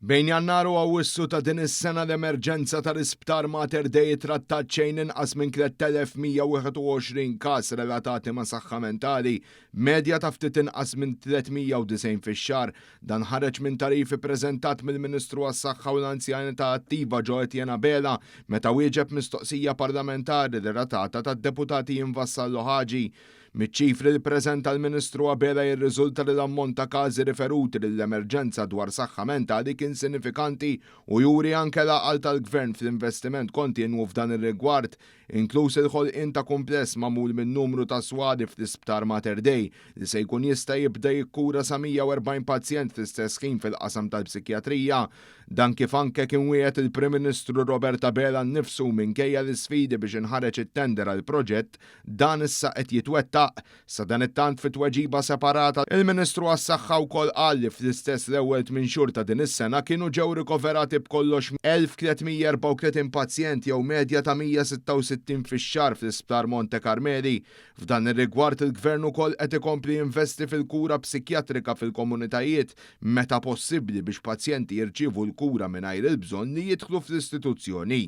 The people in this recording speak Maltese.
Bejn Jannar u Awwissu ta' din is-sena l-emerġenza tal-Isptar Mater Dei trattat xejn inqas minn 3,121 każ relatati ma' saħħa mentali, b'medja ta' ftit inqas minn 390 fix-xahar. Dan ħareġ minn tagħrif ippreżentat mill-Ministru għas-Saħħa u l-Anzjanità Attiva Jo Etienne Abela meta wieġeb mistoqsija parlamentari relatata tad-Deputati Ian Vassallo Ħaġi. Miċ-ċifri li ppreżenta l-Ministru Abela jirriżulta li l-ammont ta' każi riferuti lill-emerġenza dwar saħħa mentali kien sinifikanti u juri anke l-għaqal tal-Gvern fl-investiment kontinwu f'dan ir-rigward, inkluż il-ħolqien ta' kumpless magħmul minn numru ta' swali fl-Isptar Mater Dei li se jkun jista' jibda jikkura sa 140 pazjent fl-istess ħin fil-qasam tal-psikjatrija. Dan kif anke kien wiegħed il-Prim Ministru Robert Abela nnifsu minkejja l-isfidi biex inħareġ it-tender għall-proġett, Dan issa qed jitwettaq. Sadanittant fi tweġiba separata, il-Ministru għas-Saħħa wkoll qal li fl-istess l-ewwel tmien xhur ta' din is-sena kienu ġew rikoverati b'kollox 1,334 pazjent jew medja ta' 166 fix-xahar fl-Isptar Monte Karmeli. F'dan ir-rigward il-Gvern ukoll qed ikompli jinvesti fil-kura psikjatrika fil-komunitajiet meta possibbli biex pazjenti jirċievu l-kura mingħajr il-bżonn li jidħlu fl-istituzzjoni.